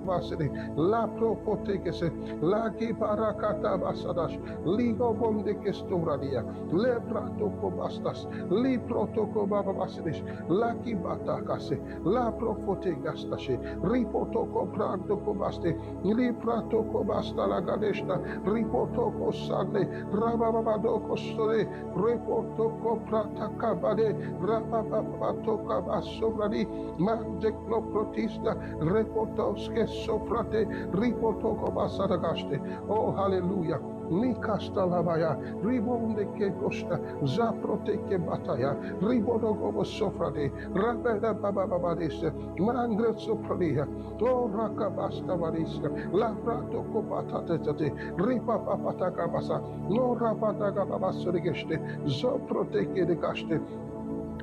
Basede, La Propotekese, La Kiparakata Basadash, Ligo Bondekestoradia, Le Pratoko Bastas, Li Protoko Baba Basidish, La Kibatakase, La Profotegastashe, Ripotoko Prantoko Baste, Li Pratoko Basta La Gadeshta, Ripotoko Sande, Rababadoko Sore, Repotoko Pratakabade, Rababatoka Basobradi, Mandeklo Protista, Repotoske Sofrate, Ripotoko Basadagaste. Oh, hallelujah. Nikasta labaya, ribonde ke costa, zaprote ke bataya, ribodogo sofrade, rabeda baba babadese, mangre sopradia, o rakabasta varista, la prato kopatate, ripa papataka basa, no rapataka babasurigeste, zoprote ke de gaste,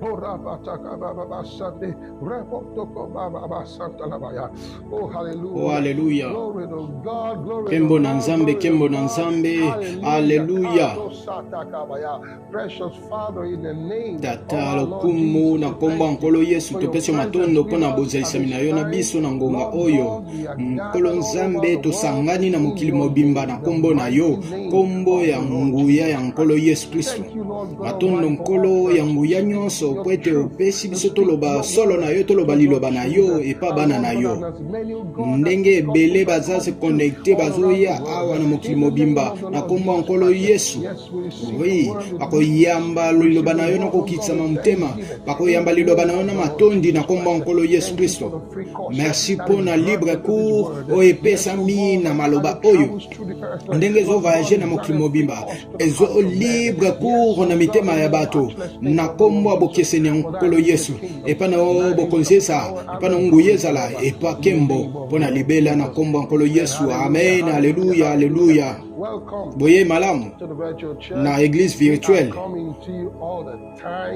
Oh, Oh, haleluya. Kembo na Nzambe, kembo na Nzambe. Haleluya. Tata lokumu na nkombo ya Nkolo Yesu, topesi yo matondo mpo na bozalisami na yo na biso na ngonga oyo. Nkolo Nzambe, tosangani na mokili mobimba na nkombo na yo, nkombo ya nguya ya Nkolo Yesu Kristo. Matondo Nkolo ya nguya nyonso mpo ete opesi biso toloba solo na yo, toloba liloba na yo epa bana na yo. Ndenge ebele baza se connecte, bazoya awa na mokili mobimba na nkombo ya Nkolo Yesu. Oui, bakoyamba liloba na yo na kokitisama motema, bakoyamba liloba na yo na matondi na nkombo ya Nkolo Yesu Kristo. Merci mpo na libre cours oyo epesami na maloba oyo ndenge ezovoyage na mokili mobimba, ezo libre cours na mitema ya bato na nkombo ya bokeseni ya Nkolo Yesu. Epa na yo bokonzi ezala, epa na nguya ezala, epa kembo mpo na libela na nkombo ya Nkolo Yesu. Amen, aleluya, aleluya. Boye malamu na eglise virtuelle,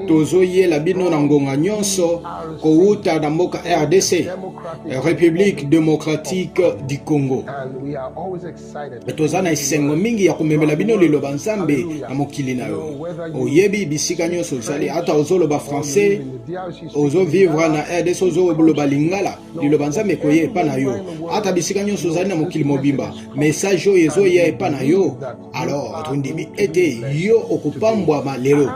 tozoyela bino na ngonga nyonso kowuta na mboka RDC, République démocratique du Congo. Toza na esengo mingi ya komemela bino liloba Nzambe na mokili na yo. Oyebi bisika nyonso ozali, ata ozoloba français, ozovivre na RDC, ozoloba lingala, liloba Nzambe ekoya epa na yo. Ata bisika nyonso ozali na mokili mobimba, message oyo ezoya epa na yo. Alors tondimi ete yo okopambwama lelo.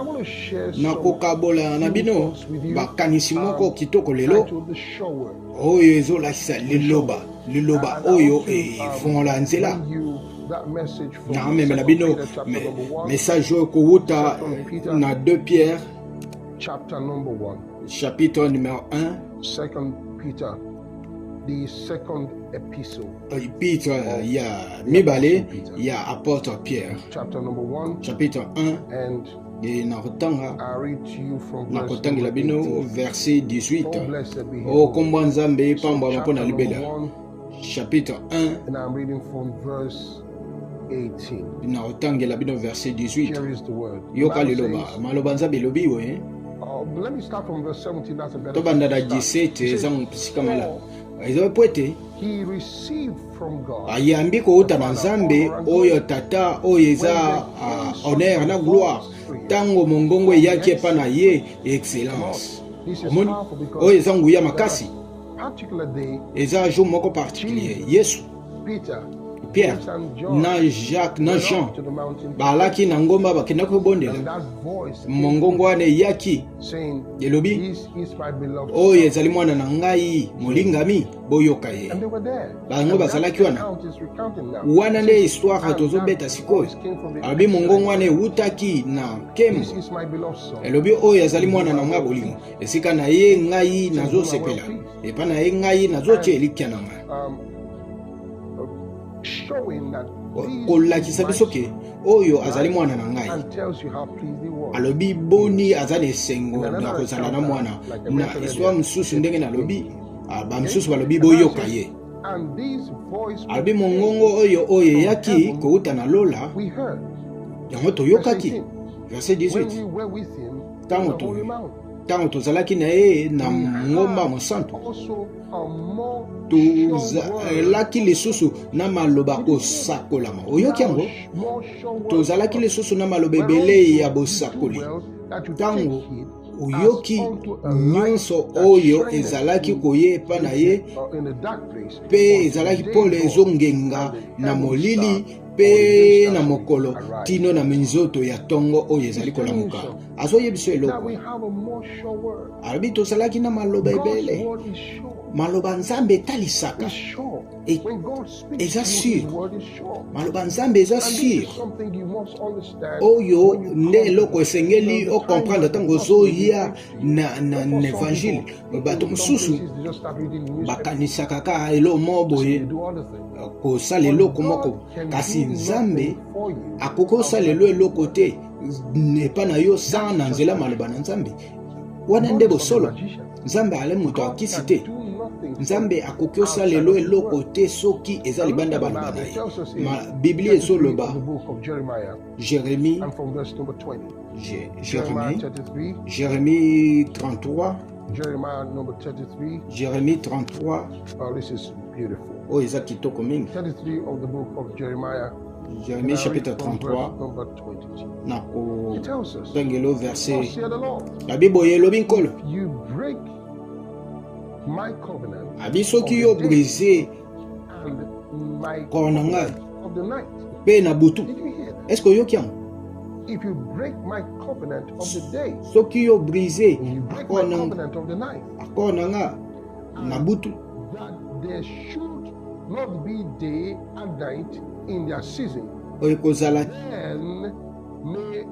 Nakokabola na bino bakanisi moko kitoko lelo oyo ezolakisa liloba, liloba oyo efongola nzela. Naamemela bino message oyo kowuta na 2 Pierre chapitre numéro 1, 2 Peter, the second epistle, épître ya mibale ya apôtre Pierre, chapter number 1, chapitre 1, and e nakotanga, I read to you from verse nakotangela number bino 18. Verset 18. Oh, blessed be his O holy kombo ya Nzambe So, epambwama mpo na chapter number libela. 1, Chapitre 1, and I'm reading from verse 18. Nakotangela bino verset 18. Here is the word. The Yoka Bible liloba, says, maloba Nzambe elobi we. Let me start from verse 17. That's a better Tobanda na place to start. 17, It eza says, mosika malamu. For Eza po ete he received from God ayambi kouta na Nzambe oyo tata oyo eza honneur na gloire, ntango mongongo eyaki epa na ye, excellence. Omoni oyo eza nguya makasi, eza jour moko particulier. Yesu, Pierre na Jacques na Jean balaki na ngomba, bakendaki kobondela. Mongongo wana eyaki, elobi: "Oyo ezali mwana na ngai molingami, boyoka ye." Bango bazalaki wana. Wana nde histoire tozobeta sikoyo. Alobi mongongo wana ewutaki na nkembo, elobi: "Oyo azali mwana na ngai bolingo, esika na ye ngai nazosepela, epa na ye ngai nazotia elikya na ngai." Kolakisa biso ke oyo azali mwana na ngai. Alobi boni aza na esengo na kozala na mwana. Na histoire mosusu, ndenge nalobi, bamosusu balobi boyoka ye. Alobi mongongo oyo oyo eyaki kouta na lola, yango toyokaki. Verset 18: Ntango tozalaki na ye na ngomba mosantu, tozalaki lisusu na maloba kosakolama. Oyoki yango? Tozalaki lisusu na maloba ebele ya bosakoli. Ntango Oyoki nyonso oyo ezalaki koya epa na ye, mpe ezalaki pole ezongenga na molili mpe na mokolo tino na minzoto ya ntongo oyo ezali kolamuka. Azoyebisa eloko, alobi tozalaki na maloba ebele. Maloba Nzambe etalisaka eza sur, maloba Nzambe eza sur. Oyo nde eloko esengeli ocomprendre ntango ozoya na évangile. Bato mosusu bakanisaka kaka eloko moko boye, kosala eloko moko, kasi Nzambe akoki kosala eloko te epa na yo sans na nzela maloba na Nzambe. Wana nde bosolo. Nzambe ale moto akisi te. Nzambe akoki osala eloko te soki eza libanda baloba na ye. Biblia ezoloba Jérémie, Jérémie 33, Jérémie 33. Oyo eza kitoko mingi. Jérémie chapitre 33, na kotangelo verset abi boye, elobi Nkolo, abi soki yo brise accord na ngai mpe na butu. Est-ce oyoki yango? Soki yo brise accord na nga na butu, there should not be day and night in their season. Oyo ekozala. Then may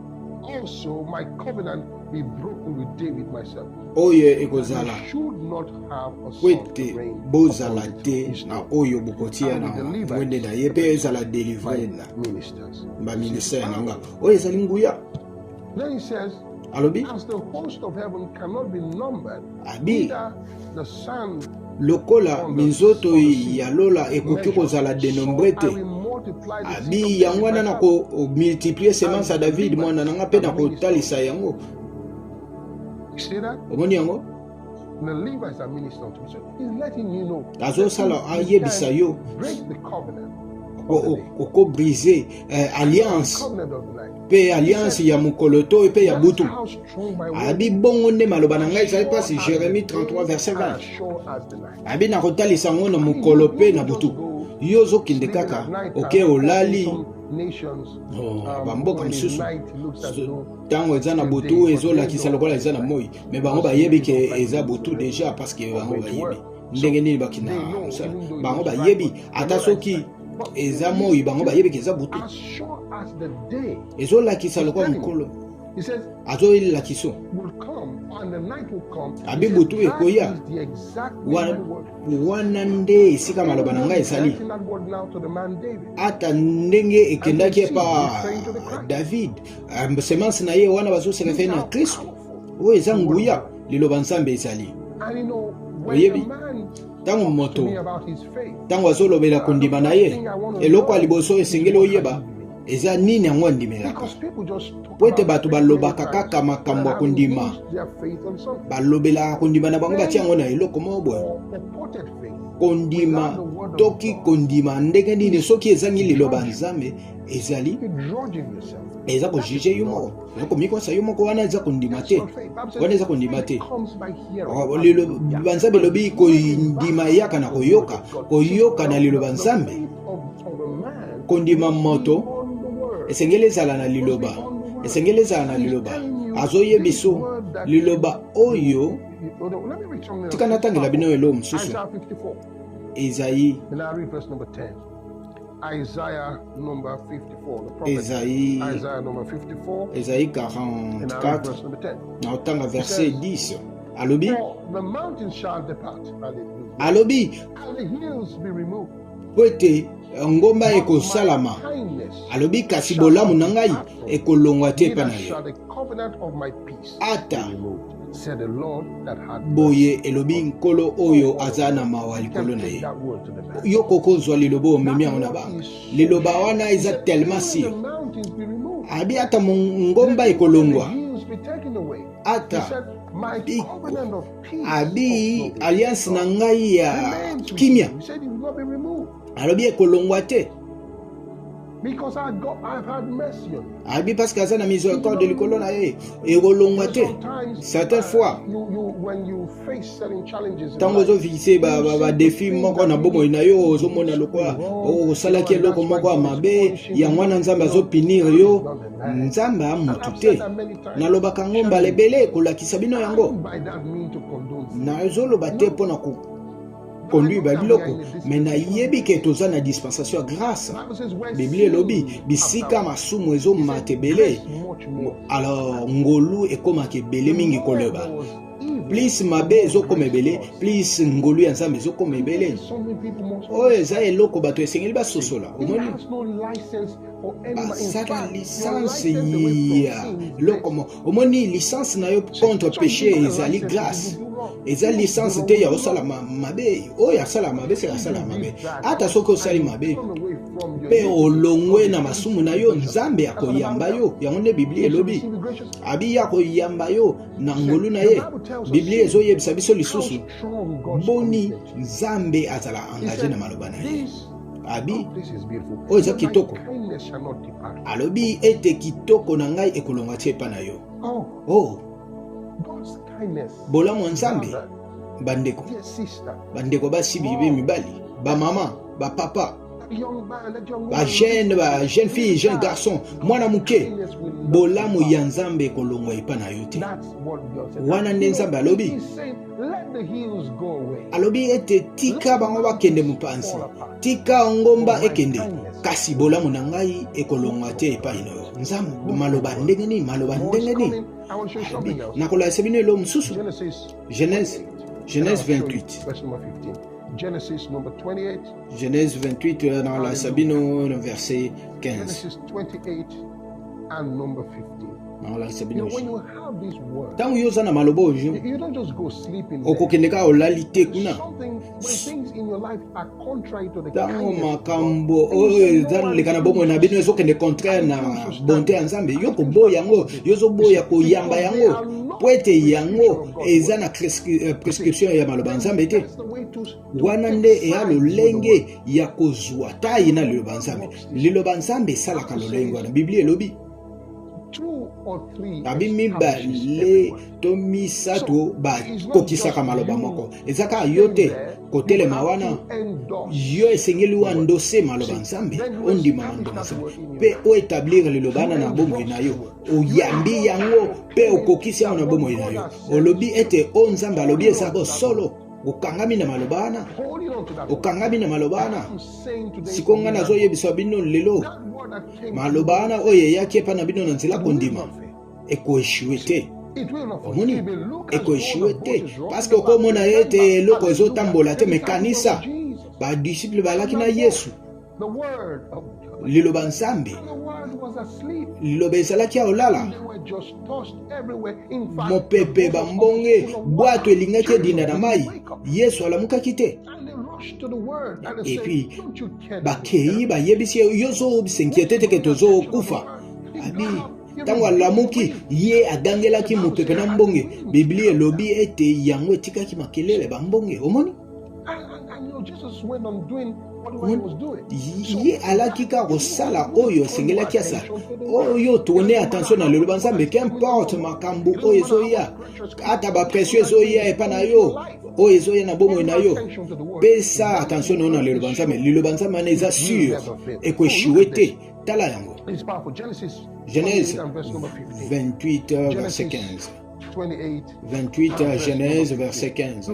also my covenant be broken with David my servant. Oyo ekozala Should not have a po son ete to reign bozala upon te his na throne. oyo bokotia na ngwende na ye mpe ezala délivre na Ministers. baministère na nga. Oyo ezali nguya. Then he says, Alobi, as the host of heaven cannot be numbered, abi neither the sand lokola minzoto ya lola ekoki kozala dénombré te, abi yango wana na komultiplier semence ya David mwana na nga mpe na kotalisa yango. Omoni yango? Azosala ayebisa yo okobrise alliance mpe alliance ya mokolo to mpe ya butu. Abi bongo nde maloba na ngai ezali mpasi. Jérémie 33 verset 20, abi nakotalisa yango na mokolo mpe na butu. Yo ozokende kaka oke olali. Oh, bamboka mosusu, ntango eza na butu ezolakisa lokola eza na moi, mais bango bayebi ke eza butu déjà, parce que bango bayebi ndenge nini bakina mosala. Bango bayebi ata soki eza moi, bango bayebi ke eza butu. Ezolakisa lokola mokolo, azolakisa, abi butu ekoya. Wana nde esika maloba na ngai ezali. Ata ndenge ekendaki epa David, semence na ye wana bazose référer na Kristo. Oyo eza nguya liloba Nzambe ezali. Oyebi, ntango moto, ntango azolobela kondima na ye, eloko ya liboso esengeli oyeba eza nini yango andimelaka, po ete bato balobaka kaka makambo ya kondima, balobelaka kondima na bango, batia yango na eloko moko boye. Kondima toki kondima ndenge nini soki ezangi liloba Nzambe? Ezali eza kojuger yo moko, eza komikosa yo moko. Wana eza kondima te, wana eza kondima te. Banzambe elobi kondima eyaka na koyoka, koyoka na liloba Nzambe. Kondima moto esengeli ezala na liloba, esengeli ezala na liloba. Azoyebiso liloba oyo. Tika natangela bino eloko mosusu, Ezayi. Isaiah number 54. The prophet Esaïe, Isaiah number 54. Esaïe And I read 44. verse number 10. Na otanga verset 10, alobi, For the mountains shall depart. Hallelujah. alobi, And the hills be removed. po ete ngomba ekosalama, alobi, kasi bolamu na ngai ekolongwa te epa na yo, ata boye elobi Nkolo oyo aza na mawa likolo na ye. Yo kokozwa liloba, omemi yango na bango. Liloba wana eza tellement sûr. Abi ata ngomba ekolongwa, ata abi alliance na ngai ya kimia, alobi, ekolongwa te. Ayebi parce que aza na miséricorde likolo na ye, ekolongwa te. Certaines fois, ntango ozovise badefi moko na bomoi na yo, ozomona lokola osalaki eloko moko ya mabe, yango wana Nzambe azopinir yo. Nzambe a motu te. Nalobaka yango mbala ebele kolakisa bino yango. Nazoloba te mpo na conduire ba biloko, me nayebi ke toza na dispensation ya grâce. Biblia elobi bisika masumu ezomata ebele, alors ngolu ekomaka ebele mingi koloba. Plus mabe ezokoma ebele, plus ngolu ya Nzambe ezokoma ebele. Oyo eza eloko bato esengeli basosola. Omoni, basala licence ya eloko moko. Omoni, licence na yo contre péché ezali grâce, eza licence te ya osala mabe. Oyo asala mabe seka asala mabe. Ata soki osali mabe mpe olongwe na masumu na yo, Nzambe akoyamba yo. Yango nde Biblia elobi, abi ya koyamba yo na ngolu na ye. Biblia ezoyebisa biso lisusu boni Nzambe azala engage na maloba na ye. Abi oyo eza kitoko, alobi ete kitoko na ngai ekolonga ti epa na yo. Oh, bolamu ya Nzambe, bandeko, bandeko basi bibe mibali, bamama, bapapa, bajeune, bajeune fille, jeune garçon, mwana moke, bolamu ya Nzambe ekolongwa epa na yo te. Wana nde Nzambe alobi. Alobi ete tika bango bakende mopanzi, tika ngomba ekende, kasi bolamu na ngai ekolongwa te epai na yo. Nzambe, maloba ndenge nini, maloba ndenge nini! Nakolakisa bino eloko mosusu. Genèse, Genèse 28, Genèse 28, nakolakisa bino na verset 15. Nakolakisa bino, ntango yo oza na maloba oyo, okokende kaka olali te kuna. Ntango makambo oyo ezaleka na bomoi na bino ezokende contraire na bonté ya Nzambe, yo koboya yango, yo ozoboya koyamba yango po ete yango eza na prescription ya maloba ya Nzambe te. Wana nde eya lolenge ya kozwa tai na liloba Nzambe. Liloba Nzambe esalaka lolenge wana. Biblia elobi babi mibale to misato bakokisaka maloba moko. Eza kaka yo te kotelema wana, yo esengeli wandose maloba Nzambe, ondima mandoma Nzambe mpe oétablir liloba wana na bomoi na yo. Oyambi yango mpe okokisi yango na bomoi na yo. Olobi ete o Nzambe alobi eza bosolo. Okangami na maloba wana, okangami na maloba wana. Sikoyo ngai nazoyebisa bino lelo, maloba wana oyo eyaki epai na bino na nzela kondima ekoéchouer te. Omoni, ekoéchouer te, parce que okomona ete eloko ezotambola te. Me kanisa badisciple balaki na Yesu, liloba Nzambe, liloba ezalaki ya olala. Mopepe, bambonge, bwato elingaki edinda na mai, Yesu alamukaki te. Et puis bakei bayebisi ye: yo ozosinquiéter te ke tozokufa? Abi ntango alamuki, ye agangelaki mopepe na mbonge. Biblia elobi ete yango etikaki makelele, bambonge. Omoni, ye alaki kaka kosala oyo asengelaki asala. Oyo tourne attention na liloba Nzambe, qu'importe makambo oyo ezoya, ata bapression ezoya epa na yo, oyo ezoya na bomoi na yo, pesa attention na yo na liloba Nzambe. Liloba Nzambe wana eza sûr, ekoéchouer te. Tala yango, Genèse 28 verset 15, 28, Genèse verset 15.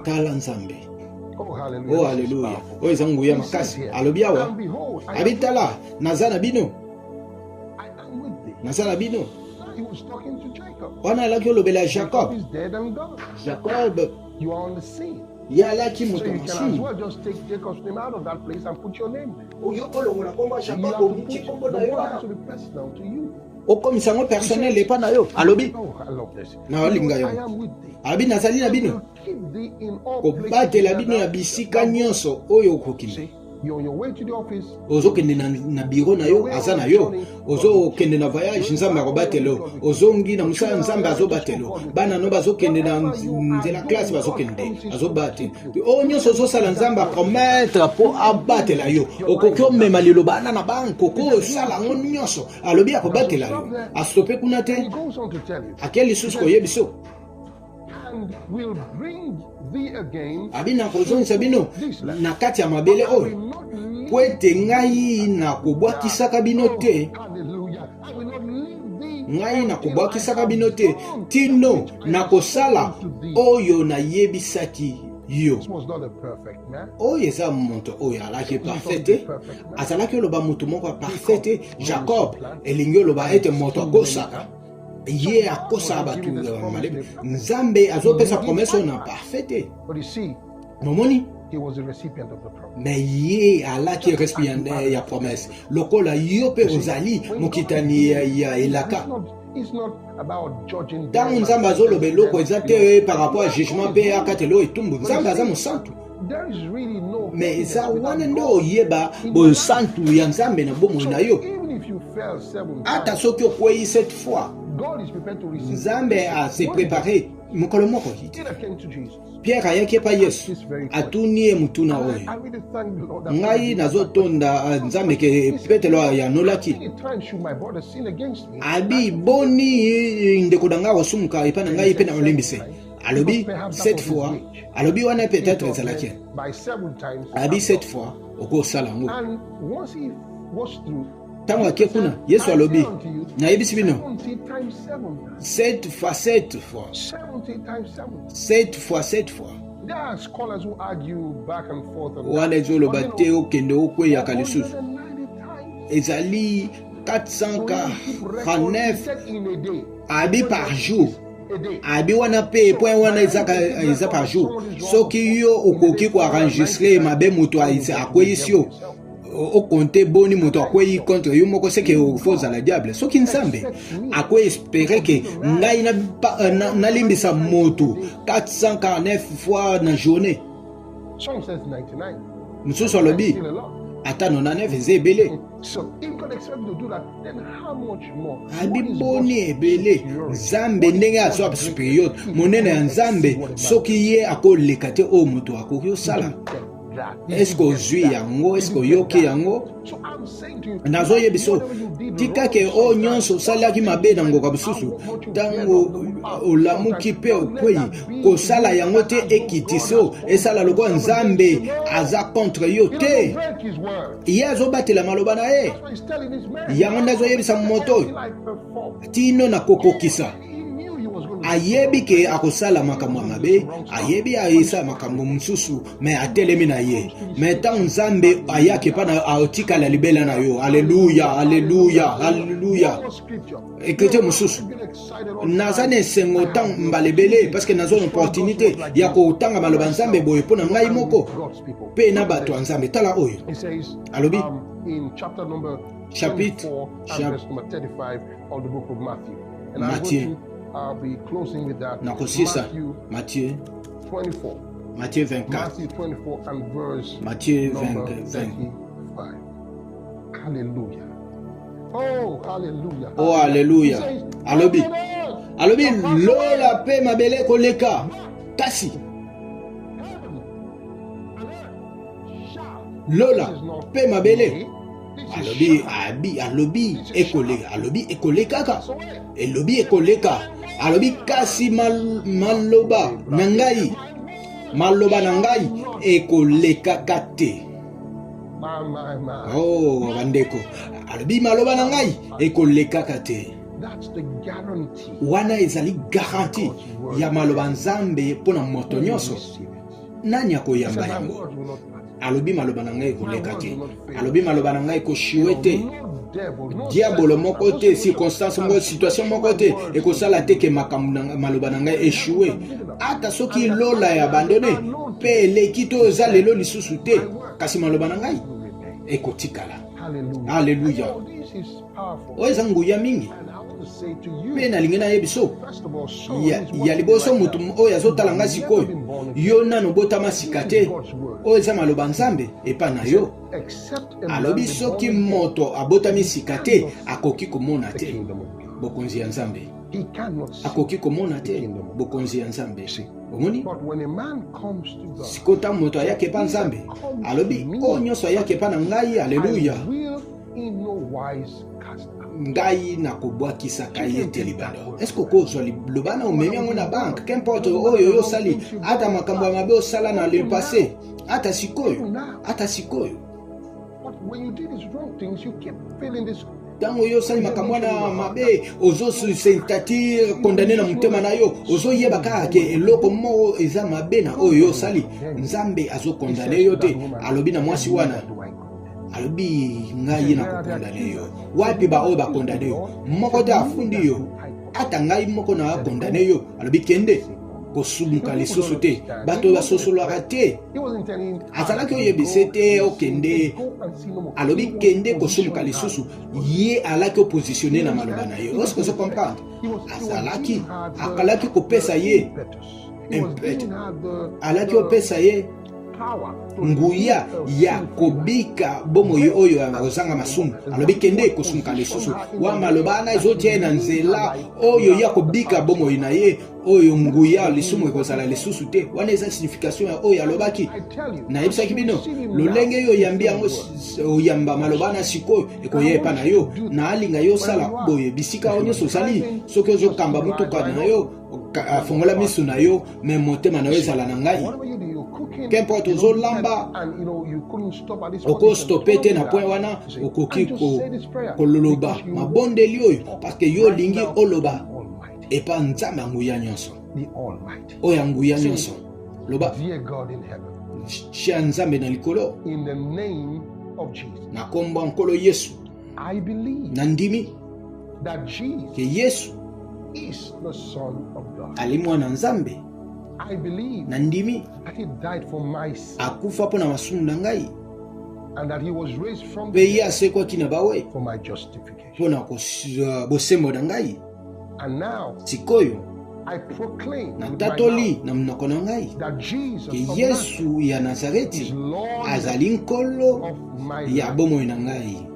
Tala Nzambe. Oh, alleluya! Oyo eza nguya makasi. Alobi awa, abi: tala, naza na bino, naza na bino. Wana alaki olobela Jacob. Jacob ye alaki moto masumu. Oyo olongola kombo ya Jacob, obuti kombo na yo wana, okomisa yango personnel epa na yo. Alobi: naolinga yo. Alobi: nazali na bino kobatela bino na bisika nyonso oyo okokima. Ozokende na, na biro na yo, aza na yo. Ozokende na voyage, Nzambe akobatela yo. Ozongi na mosala, Nzambe azobatela yo. Bana no bazokende na nzela classe, bazokende, azobatela oyo nyonso ozosala. Nzambe apromettre mpo abatela yo. Okoki omema liloba wana na banque, okoki osala yango nyonso, alobi akobatela yo. Astope kuna te, ake lisusu koyebi so abi nakozongisa bino na kati ya mabele oyo, po ete ngai nakobwakisaka bino te, ngai nakobwakisaka bino te tino nakosala oyo nayebisaki yo. Oyo eza moto oyo alaki parfait te, azalaki oloba moto moko ya parfait te. Jacob elingi oloba ete moto akosaka, ye akosaka bato malebe. Nzambe azopesa promesse oyo na parfait te, momoni, mais ye alaki récipiendaire ya promesse lokola yo mpe ozali mokitani ya elaka. Ntango Nzambe azoloba eloko, eza te par rapport ya jugement mpe akatela oyo etumbu. Nzambe aza mosantu, mais eza wana nde oyeba bosantu ya Nzambe na bomoi na yo. Ata soki okwei sept fois, Nzambe ase préparé mokolo moko. Pierre ayaki epai Yesu, atuni ye motuna oyo. Ngai nazotonda Nzambe ke Petelo ayanolaki, abi: "Boni ndeko na ngai akosumuka epai na ngai mpe na olimbise?" Alobi sept fois. Alobi wana peut-être ezalaki, abi sept fois okosala yango. Ntango ake kuna, Yesu alobi: "Nayebisi bino, 7 fois 7 fois, 7 fois 7 fois." Wana ezoloba te okende okweyaka lisusu, ezali 449 abi par jour. Abi wana mpe point wana eza par jour. Soki yo okoki koenregistrer mabe moto akweyisi yo, okonte boni moto akwei contre yo moko, seke ofo ozala diable. Soki Nzambe akoespérer ke ngai nalimbisa moto 449 fois na journée, mosusu alobi ata 99 eza ebele, abi boni ebele Nzambe ndenge azwa supérieur monene ya Nzambe, soki ye akoleka te oyo moto akoki osala. Eske ozwi yango? Eske oyoki yango? Nazoyebisa, tikake oyo nyonso osalaki mabe na ngoka mosusu, ntango olamuki mpe okwei, kosala yango te ekitisi esala lokola Nzambe aza contre yo te. Ye azobatela maloba na ye. Yango nde azoyebisa moto oyo tino na kokokisa. Ayebi ke akosala makambo ya mabe, ayebi ayesala makambo mosusu, mais atelemi na ye. Mais ntango Nzambe ayaki epa na aotikala libela na yo. Alleluya, alleluya, alleluya! Écriture mosusu, naza na esengo ntango mbala ebele parce que naza na opportunité ya kotanga maloba Nzambe boye mpo na ngai moko mpe na bato ya Nzambe. Tala oyo alobi, chapitre Matthieu, nakosisa Matthieu, Matthieu 24, Matthieu 20. Hallelujah. Oh, hallelujah. Oh, alleluya! Alobi lola mpe mabele koleka, kasi lola mpe mabele, alobi, abi alobi ekoleka, alobi ekolekaka, elobi ekoleka. Alobi kasi maloba na ngai, maloba na ngai ekolekaka te. Oh bandeko, alobi maloba na ngai ekolekaka te. Wana ezali garantie ya maloba Nzambe mpo na moto nyonso. Nani akoyamba yango? Alobi maloba na ngai ekoleka te, alobi maloba na ngai ekoéchouer te. Diabolo moko te, circonstance moko, situation moko te ekosala te ke makambo maloba na ngai échoue. Ata soki lola ya abandonner mpe eleki to eza lelo lisusu te, kasi maloba na ngai ekotikala. Alleluya! Oyo eza nguya mingi. Mpe nalingi nayebi so ya, ya liboso, moto oyo azotala ngai sikoyo, yo nano obotama sika te. Oyo eza maloba Nzambe epai na yo. Alobi soki moto abotami sika te, akoki komona te bokonzi ya Nzambe, akoki komona te bokonzi ya Nzambe. Omoni sikoyo, ntango moto ayaki epa Nzambe, alobi oyo nyonso ayaki epa na ngai, aleluya, ngai nakobwakisaka ye te libanda. Est-ce okozwa liloba na omemi yango na banque? Qu'importe oyo yo osali, ata makambo ya mabe osala na le passé, ata sikoyo, ata sikoyo, ntango yo osali makambo wana mabe, ozosentir condamné na motema na yo, ozoyeba kaka ke eloko moko eza mabe na oyo yo osali. Nzambe azocondamner yo te. Alobi na mwasi wana, alobi ngai nakocondamner yo wapi? Baoyo bacondamner yo, moko te afundi yo, ata ngai moko na condamner yo. Alobi kende, kosumuka lisusu te. Bato basosolaka te. Azalaki oyebisa te okende, alobi kende, kosumuka lisusu. Ye alaki opositionner na maloba na ye. Oske ozo comprendre? Azalaki akalaki kopesa ye, alaki opesa ye nguya ya kobika bomoi oyo ya kozanga masumu. Alobi kende, kosumuka lisusu. Wa maloba wana ezotia ye na nzela oyo ya kobika bomoi na ye, oyo nguya lisumu ekozala lisusu te. Wana eza signification ya oyo alobaki. Nayebisaki bino lolenge oyo oyambi yango, oyamba maloba wana sikoyo, ekoya epa na yo. Naalinga yo osala boye bisika oyo nyonso ozali. Soki ozokamba motuka na yo, fongola miso na yo, me motema na yo ezala na ngai. Qu'importe ozolamba, okostopper te na point wana, okoki kololoba mabondeli oyo, parce que yo olingi oloba epa Nzambe ya nguya nyonso, oyo ya nguya nyonso. Loba: cher Nzambe na likolo, na nkombo ya Nkolo Yesu, nandimi ke Yesu ali mwana Nzambe. Nandimi akufa mpo na masumu na ngai, mpe ye asekwaki na bawe mpo na bosembo na ngai. Sikoyo natatoli na monoko na ngai ke Yesu ya Nazareti azali Nkolo ya bomoi na ngai.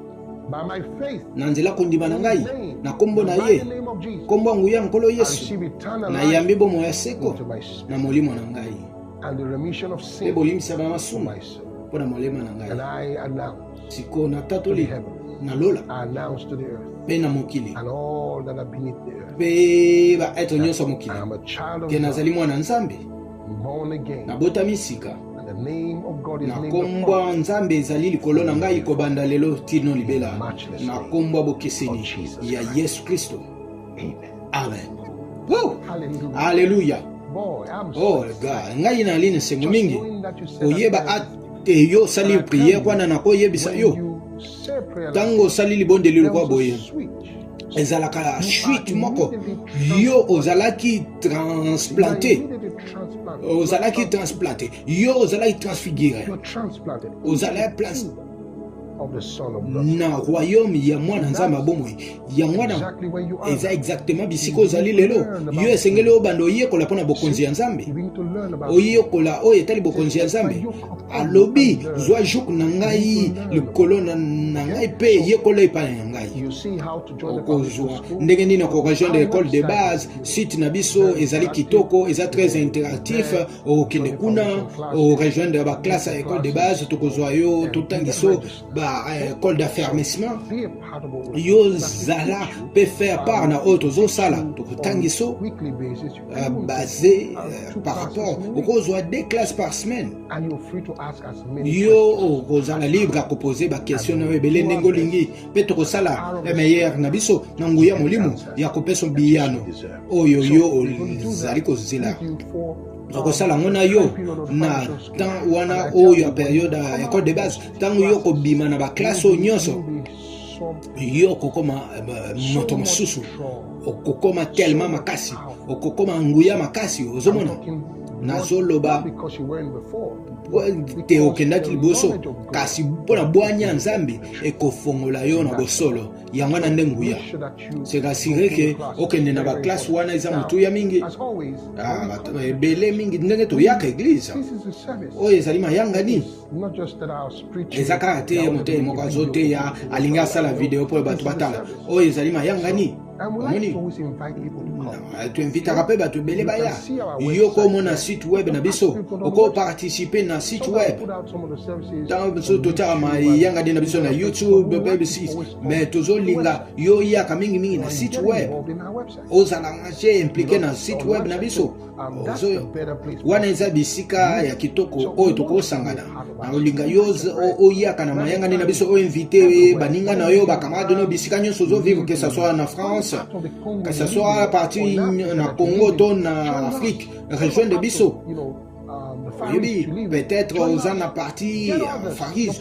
Na nzela kondima na ngai na nkombo na ye, nkombo ya nguya Nkolo Yesu, nayambi bomoi ya seko na molimo na ngai mpe bolimbisa bamasumu mpo na molema na ngai. Sikoyo natatoli na lola mpe na mokili mpe baêtre nyonso ya mokili ke nazali mwana Nzambe, nabotami sika, na nkombo ya Nzambe ezali likolo na ngai kobanda lelo tino libela, na nkombo ya bokeseni ya Yesu Kristo, amen. Alleluya! Oh ga, ngai nali na esengo mingi koyeba ate yo osali prière wana. Nakoyebisa yo, ntango osali libondeli lokwa boye, ezalaka suite moko. Yo ozalaki transplanté, ozalaki transplanté, yo ozalaki transfiguré, ozalaki place na royaume ya mwana Nzambe ya bomoi. Yango wana eza exactement bisika ozali lelo. Yo esengeli obanda oyekola mpo na bokonzi ya Nzambe, oyekola oyo etali bokonzi ya Nzambe. Alobi zwa joug na ngai likolo na ngai mpe yekola epai na ngai. Okozwa ndenge nini okorejoindre école de base? Site na biso ezali kitoko, eza très interactif. Okende kuna, orejoindre baclasse ya école de base, tokozwa yo, totangiso ba école d'affermissement. Yo zala mpe faire part na oyo tozosala, tokotangiso basé par rapport. Okozwa deux classes par semaine. Yo okozala libre ya koposer baquestion na yo ebele ndenge olingi, mpe tokosala meilleur na biso na nguya molimo ya kopesa biyano oyo yo ozali kozela. Tokosala yango na yo na temps wana oyo ya période ya école de base. Ntango yo kobima na baclasse oyo nyonso, yo okokoma moto mosusu, okokoma tellement makasi, okokoma nguya makasi. Ozomona? Nazoloba te okendaki liboso, kasi mpo na bwanya ya Nzambe ekofongola yo na bosolo. Yango wana nde nguya. Se rassurer ke okende na baklasse wana, eza motuya mingi. Ah, bato ebele mingi ndenge toyaka eglise oyo ezali mayangani, eza kaka te motei moko azoteya, alingi asala video mpo bato batala. Oyo ezali mayangani. Omoni, toinvitaka mpe bato ebele baya. Yo komona site web na biso, okoparticipe na site web. Ntango biso totiaka mayangani na biso na YouTube mpe site, mais tozolinga yo yaka mingimingi na site web, ozala engagé, impliqué na site web na biso. Wana eza bisika ya kitoko oyo tokosangana. Na olinga yo oyaka na mayangani na biso, oinvite baninga na yo, bacamarade no, bisika nyonso ozovivre, que ça soit na France, que ça soit parti na Congo to na Afrique, rejoindre biso. Oyebi, peut-être oza na parti Faris,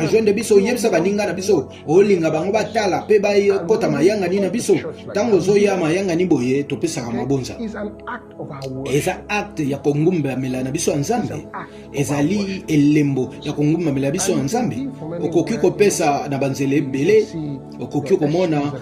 rejoindre biso, oyebisa baninga na biso, olinga bango batala mpe bakota mayangani na biso. Ntango ozoya mayangani boye, topesaka mabonza. Eza acte ya kongumbamela na biso ya Nzambe, ezali elembo ya kongumbamela biso ya Nzambe. Okoki kopesa na banzela ebele. Okoki komona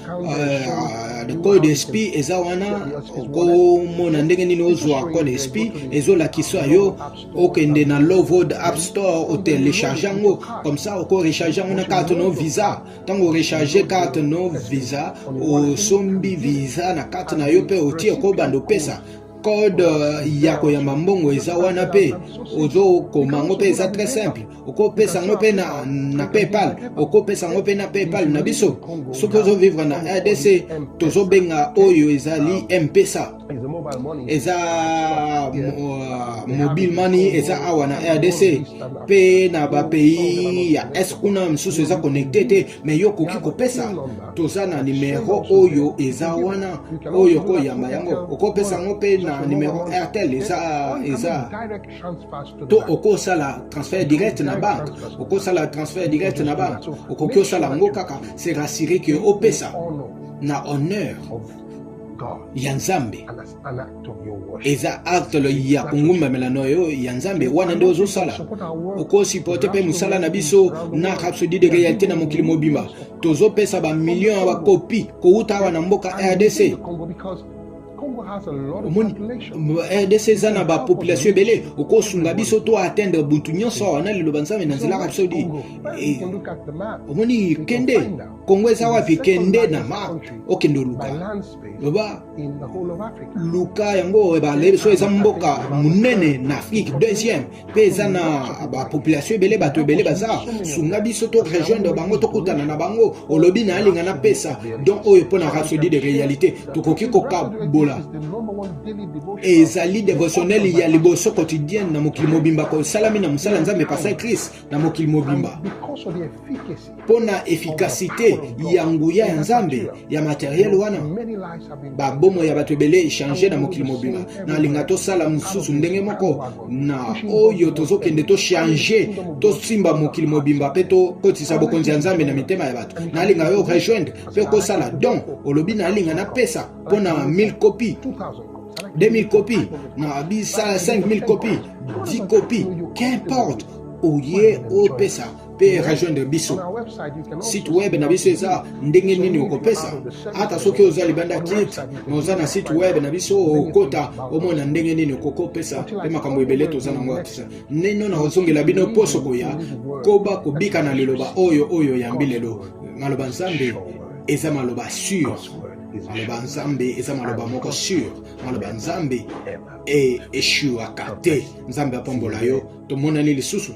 code SP eza wana, okomona ndenge nini ozwa code SP, ezolakisa yo. Okende na Lovod App Store, otélécharge yango, comme ça okorecharge yango na carte no Visa. Ntango orecharge carte no Visa, osombi Visa na carte na yo mpe otie, okobanda opesa code ya koyamba mbongo eza wana mpe ozokoma yango mpe eza très simple. Okopesa yango mpe na PayPal, okopesa yango mpe na PayPal na biso. Soki ozovivre na RDC, tozobenga oyo ezali M-Pesa, eza mobile money. Eza awa na RDC mpe na bapays ya est kuna mosusu eza connecté te, mais yo okoki kopesa. Toza na numero oyo eza wana oyo okoyamba yango, okopesa yango mpe na numero Airtel eza to okosala transfert direct na banque, okosala transfert direct na banque, okoki osala yango kaka. Se rassurer ke opesa na honneur ya Nzambe, eza acte ya kongumbamela na yo ya Nzambe wana nde ozosala. Okosupporte mpe mosala na biso na Rhapsodie de réalité na mokili mobimba. Tozopesa bamillion ya bakopi kowuta awa na mboka RDC. Omoni, RDC eza na bapopulation ebele. Okosunga biso to atteindre butu nyonso awa na liloba Nzambe na nzela Rhapsodie. Omoni, kende Kongo eza wapi, kende na map, okende oluka, loba luka yango. Balebi so eza mboka monene na Afrique, deuxième, mpe eza na bapopulation ebele, bato ebele baza. Sunga biso to rejoindre bango, tokutana na bango. Olobi na alinga napesa don oyo mpo na Rhapsodie de réalité, tokoki kokabola. Ezali dévotionnel ya liboso quotidienne na mokili mobimba, kosalami na mosala Nzambe Pasteur Chris na mokili mobimba. Mpo na efficacité ya nguya ya Nzambe ya matériel wana, babomo ya bato ebele échange na mokili mobimba. Nalinga tosala mosusu ndenge moko na oyo tozokende, tochange, tosimba mokili mobimba mpe tokotisa bokonzi ya Nzambe na mitema ya bato. Nalinga yo rejoindre mpe kosala don. Olobi nalinga napesa mpo na 1000 copie, 2000 copie, na bisala 5000 copie, 10 copie, qu'importe, oye opesa mpe rejoindre biso. Site web na biso eza ndenge nini okopesa. Ata soki oza libanda kite, mais oza na site web na biso, okota omona ndenge nini okokopesa mpe makambo ebele toza nango akisa. Neno na kozongela bino poso koya. Koba kobika na liloba oyo yambi lelo. Maloba Nzambe eza maloba sûr, maloba Nzambe eza maloba moko sûr, maloba Nzambe eshuaka te. Nzambe apambola yo, tomonani lisusu.